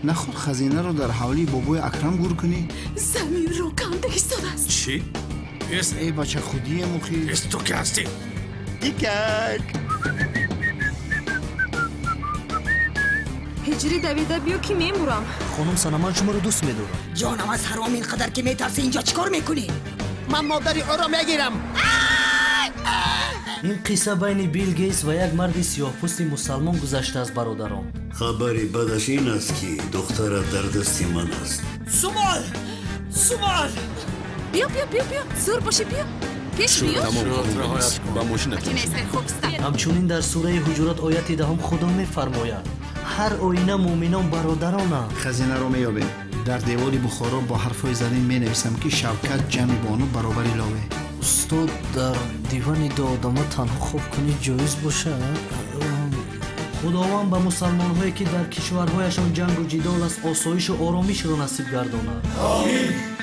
Наход хазинаро дар ҳавлии бобои Акрам гур кунӣ? Заминро канда истодааст. Чӣ? Эй бача, худие мухи. Эс, ту ки ҳастӣ? Дикак. Ҳиҷрӣ, давида биё, ки мемурам. Хонум Сана, ман шуморо дӯст медорам. Ҷонам, аз ҳаром ин қадар ки метарсӣ, инҷо чӣ кор мекунӣ? Ман модари ӯро мегирам. Ин қисса байни Билл Гейтс ва як марди сиёҳпӯсти мусалмон гузаштааст, бародарон. Хабари бадаш ин аст, ки духтарат дар дасти ман аст. Сумол, сумол. Биё, биё, биё, биё, зур бошӣ, биё пеш, биё. Ба мошина. Ҳамчунин дар сураи Ҳуҷурот, ояти 10, Худо мефармояд: ҳар оина муъминон бародаронанд. Хазинаро меёбем. Дар девори Бухоро бо ҳарфҳои зарин менависам, ки Шавкат ҷамъи бону баробари лове. Устод, дар дивани ду одама танҳо хоб кунӣ ҷоиз бошад? Худованд ба мусалмонҳое, ки дар кишварҳояшон ҷангу ҷидол аст, осоишу оромишро насиб гардонад. Омин.